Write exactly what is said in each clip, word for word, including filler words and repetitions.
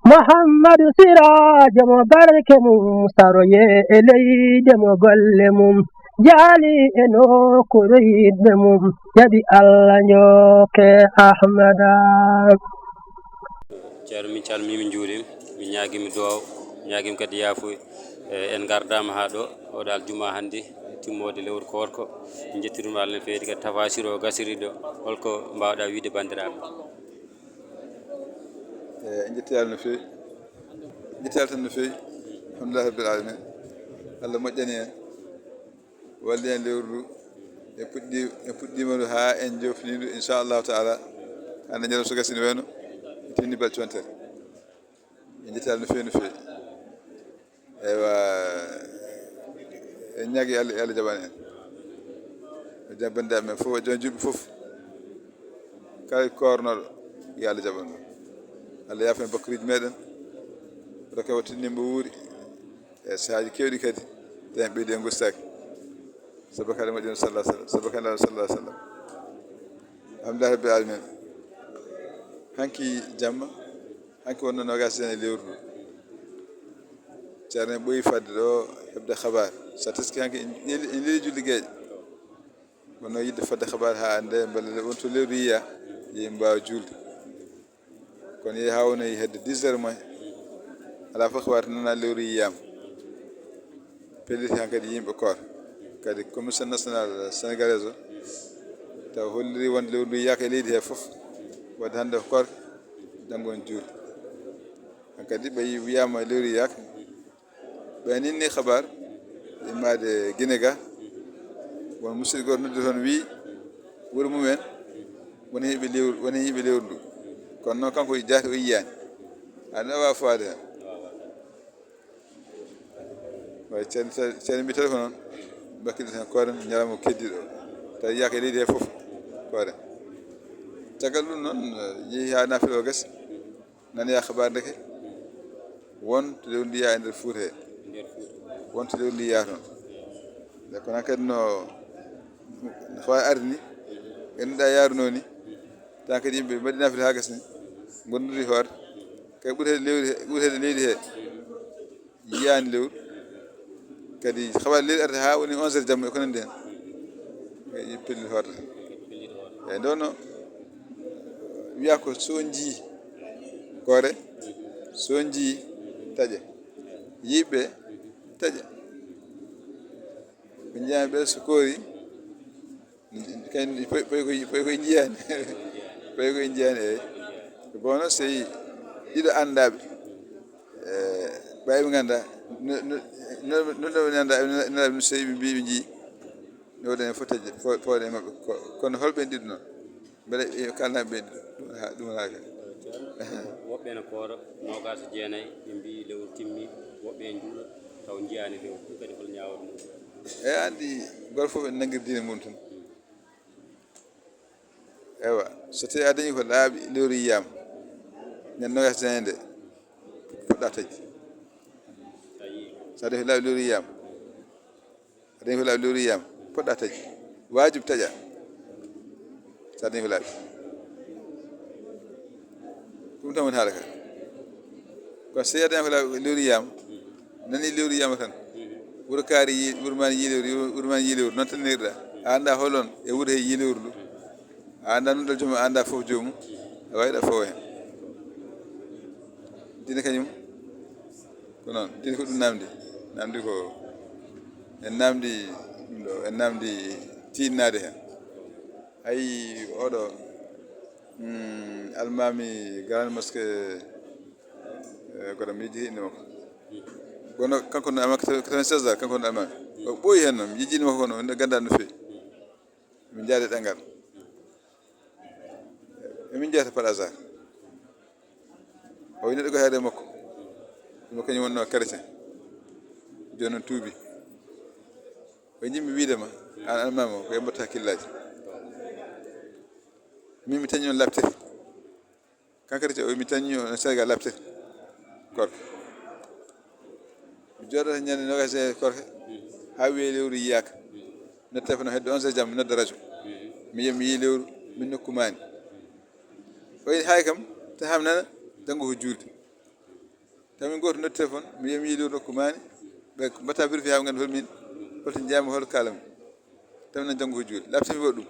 Muhammadu Siraajo mo barke mum saroye e leyde mo golle mum jaali e nokkuure yiɗɓe mum jaɓi Allah njooke Ahmada. Ceerno, min calmii, min njuuriima, min ñaagiima duwaaw, ñaagiima kadi yaafuya. E, en ngardaama haa ɗo, oɗo aljuma hannde, timmoode lewru koorko. En njetti ɗum Allah no feewi, kadi tafasir o gasiri ɗo. Holko mbaawɗaa wiyde banndiraaɓe? E, en njetti Allah no feewi. En njetti Allah tan no feewi. Alhamdulillahi rabbil alamin. Allah moƴƴani en. Walli en lewru ndu. En puɗɗi, en puɗɗiima ndu haa en joofni ndu, inchallahu taala. Hannde ñalawma so gasii no wayno, en tinni balɗe contere. En njetti Allah no feewi, no feewi. Eywa, en ñaagii Allah, yo Allah jaɓan en. O jaɓan banndiraaɓe men fof, o jaɓan juulɓe fof. Kala koornooɗo, yo Allah jaɓan mo. Allah yaafa en bakkaruuji meɗen. Rokke o tinni mbo wuuri. E sahaaji keewɗi kadi, tawi en ɓeydi en ngustaaki. Sabu kala moƴƴo sallallahu alaihi wasallam, sabu kala sallallahu alaihi wasallam. Alhamdulillahi rabbil alamin. Hanki jamma, hanki wonno noogaas e jenayi lewru ndu. Ceerno en ɓooyi fadde ɗo heɓde habaar. So taski hanki en leeli, en leeli julde geeƴe. Wonno yiɗde fadde habaar haa annde mbele wonto lewru yiya, yimɓe mbaawa juulde. Kono yehi haa woni hedde dix heures moins, alaa fof ko wata nana lewru yiyaama. Pelliti hankadi yimɓe koor. Kadi commission nationale sénégalaise o, taw holliri wonde lewru ndu yiyaaka e leydi he fof. Wadde hannde ko koor, janngo en juulde. Hankadi ɓe wiyaama lewru yiyaaka, ɓe ninni habaar immaade Gine ga, won musidɗo gooto noddi toon wii wuro mumen woni heɓi lewru, woni heɓi lewru ndu. Kono noon kanko jaati o yiyaani. Aɗa waawa faade heen. Way ceerno mbi tawi ko noon, bakkilde tan koore ñalawma keddiiɗo o. Tawi yaaka e leydi he fof koore. Caggal ɗum noon, yehi haa naafila o gasi. Nani ya habaar ndeke won to lewru ndi yaa e nder Fuuta he. Won to lewru ndi yaa toon. Nde kono kadi no no faa ardi ni, ganduɗa yaruno ni, tan kadi yimɓe mbaɗi naafila haa gasni, gondudi hoore. Kay ɓuri hedde lewru he, ɓuri hedde leydi he. Yiyaani lewru. Kadi habaar leydi arde haa woni onze heures jamma e ko nandi heen. Kay pellit hoorde. Eyyi, nde wonno wiya ko so on njii koore, so on njii taƴe, yiiɓe taƴe. Ɓe njiyaani ɓe so koori. Kañ poy koy poy koy njiyaani. Poy koy njiyaani, eyi. Bon, noon so tawi ɗiɗo anndaaɓe, ɓay ɓe ngannda no ɗo woni annda nana ɗum so tawi ɓe mbi ɓe njii. Ɗo ɗen fof taƴi pooɗe maɓɓe. Kono holɓe en ɗiɗo noon? Mbeɗa kalna ɓe ɗum ha ɗum haaka. Woɓɓe ene koora noogaas e jeenayi, ɓe mbi lewru timmi. Woɓɓe en njuula taw njiyaani lewru. Ɗum kadi hol ñaawal mum? Eyi, anndi goto fof ene nanngiri diine mum tan. Ewa, so tawi a dañi ko laaɓi lewru yiyaama, ñande noogaas e jeenayi nde, poɗɗa taƴde. So a dañi ko laaɓi lewru yiyaama, a dañi ko laaɓi lewru yiyaama, poɗɗa taƴde. Waajib taƴa so a dañi ko laaɓi. Ɗum tan woni haala ka. Kono so tawi a dañi ko laaɓi lewru yiyaama, nani lewru yiyaama tan. Wuro kaari yi wuro man yi lewru, wuro man yi lewru, noon tan nirɗa. A annda holon e wuro he yi lewru ndu. A annda nunɗal joomum, a annda fof joomum. A wawiɗa fof hen. Diine kañum ko noon. Diine ko ɗum namdi. Namdi ko en namdi ɗum ɗo, en namdi tiinnaade heen. Hay oɗo, mm, almaami Grande Mosquée, eh, koto mi yejjiti innde makko. Kono kanko no almaami quatre-vingt-seize, kanko no almaami. O ɓooyi heen noon, mi yejjiti innde makko kono mi ganndaa no feewi. Min njaari ɗanngal. Emin njeyata par hasard. O wi neɗɗo ko hayre makko. Ɗum kañum wonno chrétien. Jooni noon tuubi. O yimɓe wiide ma, an almaami o, ko e mbatta hakkillaaji. Min mi tañi on labte. Kankari te o wi mi tañi on Sénégal labte. Korka. Mi jooɗata ñande noogaas e korka. Haa wiye lewru yiyaaka. Noddee kono hedde onze heures jam, mi nodda rajo. Mi yiya mi yii lewru, min nokku maani. O wi haay kam, te ham nana, janngo ko juulde. Tawi min gooto noddi téléphone, mi wiya mi yiɗi nokku maani, ɓe mbatta vérifié haa ɓe ngannda hol min, holto njaami, hol kaalami. Tawi nan janngo ko juuɗe. Laaɓti mi waɗi ɗum.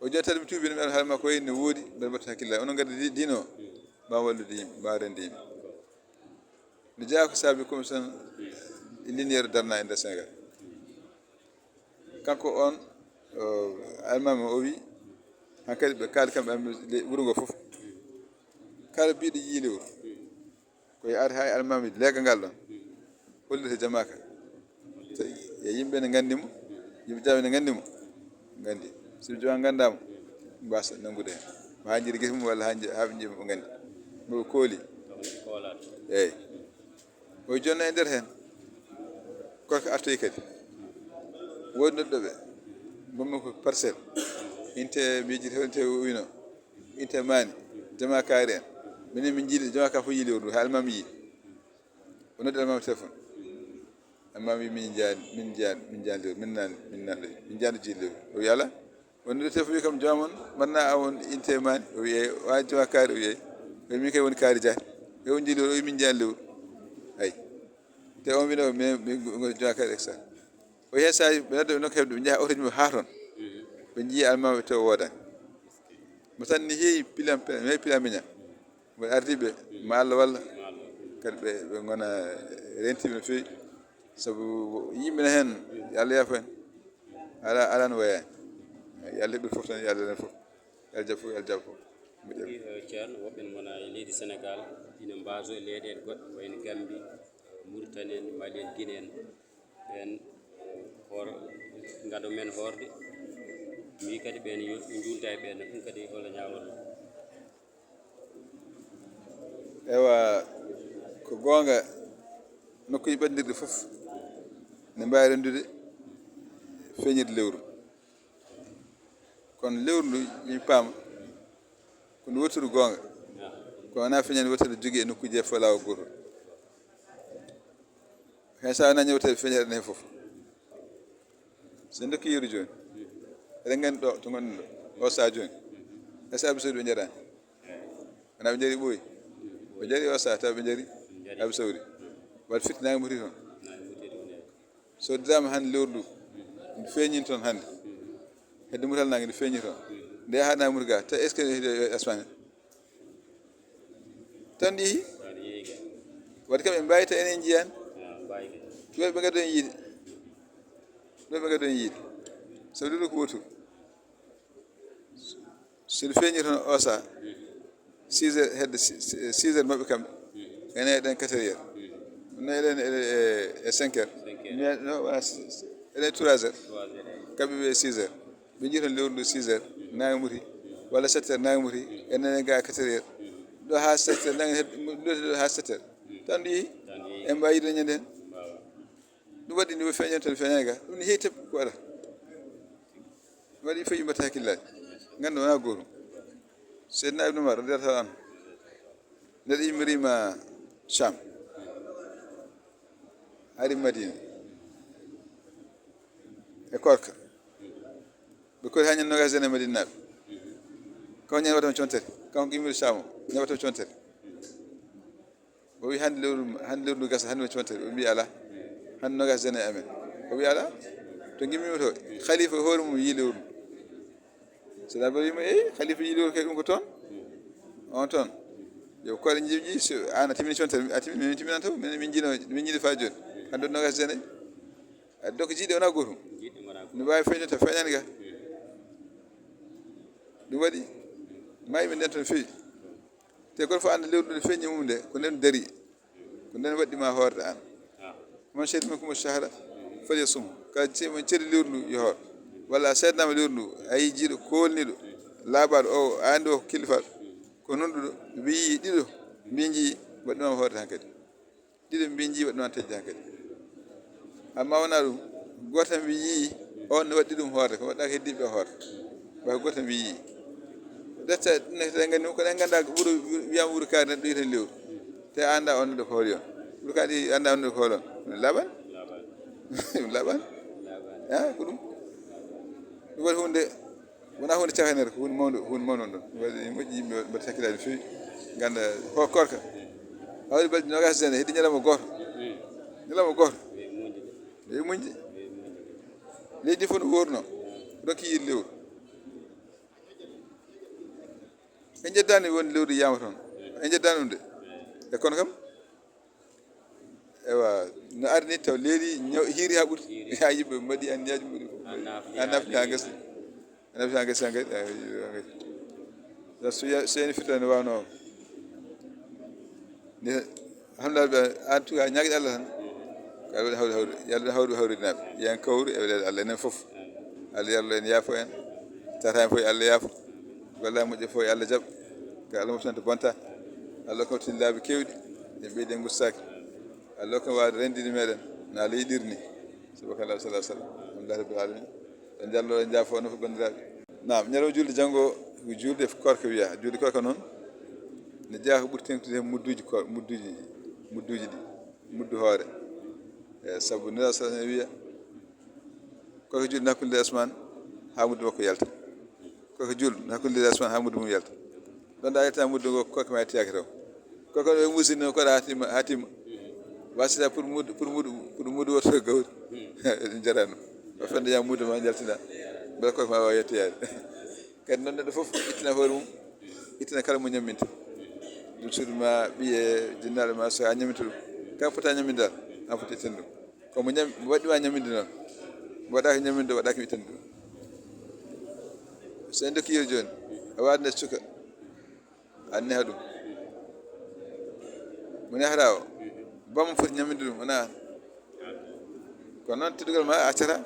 O joni tawi mi tuubi, mi ara haala makko, wayi no woodi, mbeɗa mbatta hakkillaaji. Onon ngadda di-, diine o, mbaawa wallude yimɓe, mbaawa rende yimɓe. Nde jeyaa ko saabi commission e lumière darna e nder Sénégal. Kanko on, o, almaami o wi, hankadi ɓe kaali kamɓe e le-, wuro ngo fof. Kala biiɗo yii lewru, ko yo ar hay almaami leegal ngal ɗon. Hollirta jamaaka. So e yimɓe ne nganndi mo, yimɓe jaaɓe ne nganndi mo, nganndi. So ɓe jamaaka nganndaa mo, mbasa nanngude heen. Ma haa njiri gese mum walla haa nji-, haa ɓe njiya mo ɓe nganndi. Mo ɓe kooli. Eeyi. O jonna e nder heen. Korka artoyi kadi. Woodi nodduɓe. Mbommi ko parcelle. Inte miijii, inte wino. Inte maani. Jama kaari en. Minen min njiili, jama ka fof yiili o ɗum. Hay almaami yii. O noddi almaami téléphone. Almaami wi min njaani, min njaani, min njaani lewru. Min nani, min nani, min njaani jiili lewru. O wi ala. Wondude te fof kam joomum mbaɗna a on inte maani, o wiye wa jowa kaari, o wiye o min kay woni kaari jaati. Ɓe on jiiɗo o min jaan lewru. Ay. Te on wino min min jowa kaari extra. O hen sa ɓe nadde no kebde ɓe njaha otoji mum haa toon. Ɓe njiya almaami to woodan. Mo tan ni heewi pilam pilam heewi pilam miña. Mboɗo ardiiɓe ma Allah walla kadi ɓe ɓe ngona rentiiɓe no feewi. Sabu yimɓe ne heen, yo Allah yaafo en. Ala, ala no waya. Yo Allah heɓir fof tan, yo Allah ren fof. Yo Allah jaɓ fof, yo Allah jaɓ fof. Mboɗo jaɓi. Ɗi, eh, Ceerno, woɓɓe ne ngona e leydi Senegal, ina mbaaso e leyɗeele goɗɗe, wayno Gambi, eh, Mauritanie en, Mali en, Guinée en. Ɓeen, eh, hoor-, ngado men hoorde. Mi kadi ɓeen yo ɓe njuulta e ɓeen, ɗum kadi holo ñaawol? Ewa, ko goonga, nokkuuji ɓadindirɗi fof ne mbaawi renndude feeñirde lewru. Kono lewru ndu, mi paama, ko ndu woturu goonga. Kono wonaa feeñande woturu jogii e nokkuuji he fof laawol gootol. Heen so a nanii woturu feeñere ndee fof. So en ndokki yeru jooni, eɗen nganndi ɗo to ngonɗen ɗo, o saha jooni. Est-ce que Arabie Saoudite ɓe njaraani? Wonaa ɓe njari ɓooyi? Ɓe njari o saha, tawa ɓe njari Arabie Saoudite. Waɗ fitti naange muti toon. So diraama hannde lewru ndu, ndu feeñii toon hannde. Hedde mutal naange ndu feeñii toon. Nde yaha naange muti ga, tawi est-ce que hedde Espagne? Tan ɗi yehi. Waɗi kam ɓe mbaawi tawi enen njiyaani. Ɗumen ɓe ngadda en yiide? Ɗumen ɓe ngadda en yiide? Sabu lewru ko woturu. So ɗi feeñii toon o saha, six heures, hedde si-, si-, six heures maɓɓe kamɓe, enen eɗen quatre heures. No eɗen e, e, e cinq heures. Mais no, wona si-, si-, eɗen trois heures. Kamɓe ɓe six heures. Ɓe njii toon lewru ndu six heures, naange muti, walla sept heures, naange muti, enen eɗen ga quatre heures. Ɗo haa sept heures, naange hedde, ɗo haa sept heures. Tan ɗi yehi, en mbaawi yiide ñande heen. Ɗum waɗi nde feeñani tan feeñani ga. Ɗum ne heewi teɓɓi ko waɗata. Ɗum waɗi feeñi mbatta hakkillaaji. Nganndu wonaa gootum. Seydina Ibnu Umar radiyallaahu anhu. Neɗɗo immiriima Sham. Ari Madina. E korka. Ɓe kori haa ñande noogaas e nayi Madinaaɓe. Kanko ñande wata on contati. Kanko immiri Sham o. Ñande wata on contati. O wi hannde lewru, hannde lewru ndu gasa, hannde woni contati. O mbi alaa. Hannde noogaas e nayi amen. O wi alaa. To ngimmimi to, khalifa e hoore mum yii lewru. So ɗa bari mo, eyi, khalifa yii lewru kay ɗum ko toon. On toon. Yo koɗe njiɓji, so aan a timmini contati, a timmini, min timminan taw, min, min jiino, min jiino faa jooni. Hannde woni noogaas e nayi. A donc jiiɗe wonaa gootum. Jiiɗe wonaa gootum. No waawi feeñde taw feeñani ga. Ɗum waɗi, maayi min nden toon feewi. Te goto fof annda lewru ndu feeñi mum nde, ko nden dari. Ko nden waɗɗi ma hoorde aan. Man shahida minkumu shahra falyasumhu. Kala ce-, mo ceri lewru ndu yo hoor. Walla a seedanaama lewru ndu, a yii jiiɗo koolniiɗo, laaɓaaɗo o, a anndi o ko killifaaɗo. Ko nunɗuɗo, mbi yii ɗiɗo, mbi njii, waɗɗi ma hoorde hankadi. Ɗiɗo mbi njii waɗi noon tejji hankadi. Amma wonaa ɗum, gooto tan mbi yii, on ne waɗi ɗum hoorde, ko waɗɗaaka heddiiɓe hoorde. Ɓay ko gooto tan mbi yii. Ɗetta, ɗum ne, te nganndi ko ɗen nganndaa ko ɓuri, wiyama ɓuri kaari neɗɗo yiiten lewru. Te a anndaa on neɗɗo ko holi on. Ɓuri kaari anndaa on neɗɗo ko holi on. Ɗum laaɓan? Ɗum laaɓan? Ah, ko ɗum. Ɗum waɗi huunde Wonaa huunde cakkanere, ko huunde mawnde, huunde mawnde on ɗon. Waɗi moƴƴi yimɓe mbaɗa hakkillaaji no feewi. Ngannda ho-, korka. Hawri balɗe nogas jene, heddi ñalawma gooto. Ñalawma gooto. Ɓe muñde. Leydi fof no wuurno. Ronki yiide lewru. En njeddaani won lewru yiyama toon. En njeddaani ɗum de. E kono kam, ewa, no ari ni taw leydi ñaw-, hiiri haa ɓurti. Haa yimɓe mbaɗi anniyaaji mumen fof. A naafni haa gasi. A naafni haa gasi, haa gasi, haa gasi. So, so ya-, so yani firta ne waawno. Ni, alhamdulillah, en tout cas, ñaagde Allah tan. Ko Allah waɗi hawri, hawri. Yo Allah hawri, hawri naaɓe. Yen kawru e weleede Allah enen fof. Allah yarlo en, yaafo en. Tata en fof yo Allah yaafo. Golle moƴƴe fof yo Allah jaɓ. Ko Allah moftanta bonta. Allah ko tin laabi kewɗi. En ɓeyde ngursaaki. Allah ko waawde renndinde meɗen. Na leyɗir ni. Subhanallah, sallallahu alaihi wasallam. Alhamdulillah rabbil alamin. En jallo, en jaafo no fof banndiraaɓe. Naam, ñalawma julde janngo, ko julde koorka wiya. Julde koorka noon, ne jeyaa ko ɓuri teeŋtude heen mudduuji koor-, mudduuji, mudduuji ɗi, muddu hoore. E, sabu Nulaaɗo sallallahu alaihi wasallam wiya, ko ko julde hakkunde asmaan haa muddu makko yalta. Ko ko julde hakkunde asmaan haa muddu mum yalta. Ɗon ɗa yalta muddu ngo, koorka ma yaltoyaaki taw. Koorka ɗo e musidde noon, ko ɗa haa timma, haa timma. Wasata pour muddu, pour muddu, pour muddu woto gawri. Ɗum jarano. O fende ñaam muddu ma jaltina. Mbele koorka ma waawa yettoyaade. Kadi noon neɗɗo fof ittina hoore mum, ittina kala mo ñamminta. Ɗum suudu ma, ɓiye, jinnaaɗo ma, so a ñamminta ɗum. Kala fota ñamminde dal, an foti ittande ɗum. Ko mo ñam-, mo waɗi ma ñamminde noon. Mo waɗaaka ñamminde, waɗaaka ittande ɗum. So en dokki yeru jooni, a waɗa nde suka. A neha ɗum. Mo nehata o, bamum foti ñaminde ɗum, wona an. Kono noon, teddungal ma a accata.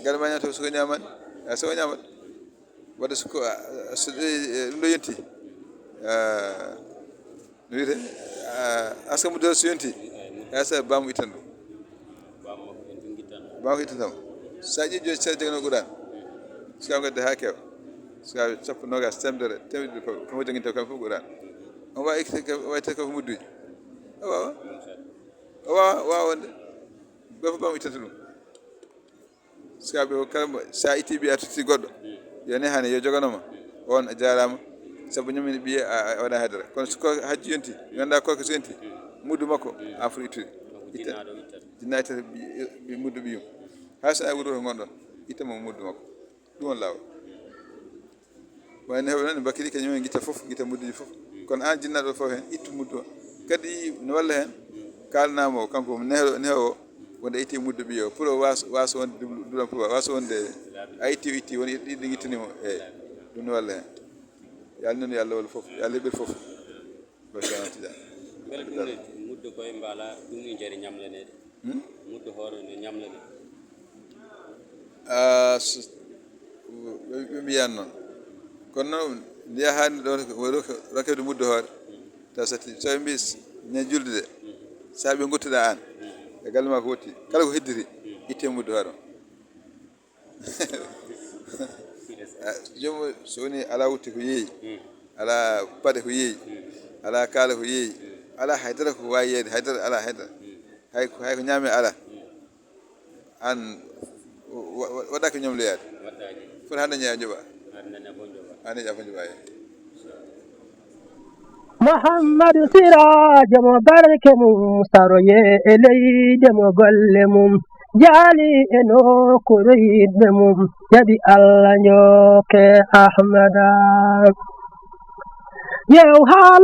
Galle ma ñaama taw suka ñaamani. A so o ñaama. Wadde so ko, a, so ɗe, e, ɗum ɗo yonti. A, no wiyete? A, aska muddo so yonti. Asa bamum ittan ɗum. Bamum ko ittanta mo. Sa ƴeewi jooni, sa jagano Qur'an. Suka ngadde haa kewa. Suka sappo, nogas, temedere, temedere ko, ko janginta kam fof Qur'an. On waawi ekkite kam, waawi tawi kam ko mudduji. O waawa. O waawa, waawa wonde. Ɓe fof bamum ittanta ɗum. Sukaaɓe o kala mbo, sa itti ɓiye a totti goɗɗo, yo nehane, yo joganoma. On a jaarama. Sabu ñammini ɓiye a, a, a waɗa haydara. Kono so ko hajji yonti, ganda koke so yonti, muddu makko, an foti ittude. Itta. Jinnaɗo ittata. Jinnaɗo ittata ɓi, ɓi muddu ɓiyum. Hay so a wuro ko gonɗon, itta mo muddu makko. Ɗum on laawol. Wayno heɓe noon, ɓe mbakkiri kañum en, ngitta fof, ngitta mudduji fof. Kono aan jinnaɗo fof heen, ittu muddu o. Kadi no walla heen, kaalanaa mo, kanko nehɗo, nehoowo, wonde itti muddu ɓiyo o, pour o waas-, waasa wonde dublu-, duran pour waasa wonde a itti, o itti, woni itti, itti ngittani mo. Eey, ɗum no walla heen. Yo Allah noon, yo Allah wallu fof, yo Allah heɓir fof. Barka Tijaan. Mbele ɗum ne muddo koye mbaala, ɗum ne jari ñamlaneede? Hmm? Muddo hoore no ñamlaneede. Ah, so, ɓe, ɓe mbiyan noon. Kono noon, nde yahaani ɗo, ko, ko, ko, rokkede muddo hoore. Taw so ti-, so ɓe mbi s-, ñande julde de, so ɓe ngottuɗa aan, e galle ma ko wotti, kala ko heddiri, itte muddo hoore on. Ah, joomum so woni alaa wutte ko yeeyi, alaa paɗe ko yeeyi, alaa kaala ko yeeyi, alaa haydara ko waawi yeeyde, haydara alaa haydara. Hay ko, hay ko ñaami alaa. Aan wa-, wa-, waɗaaka ñomloyaade. Foti hannde ñaa joɓa. Aan ñaa fof joɓa, eey. Muhammadu Siraajo mo barke mum, saroye e leyde mo golle mum, jaali e nokkuure yiɗɓe mum, jaɓi Allah njokke Ahmada. Yew haala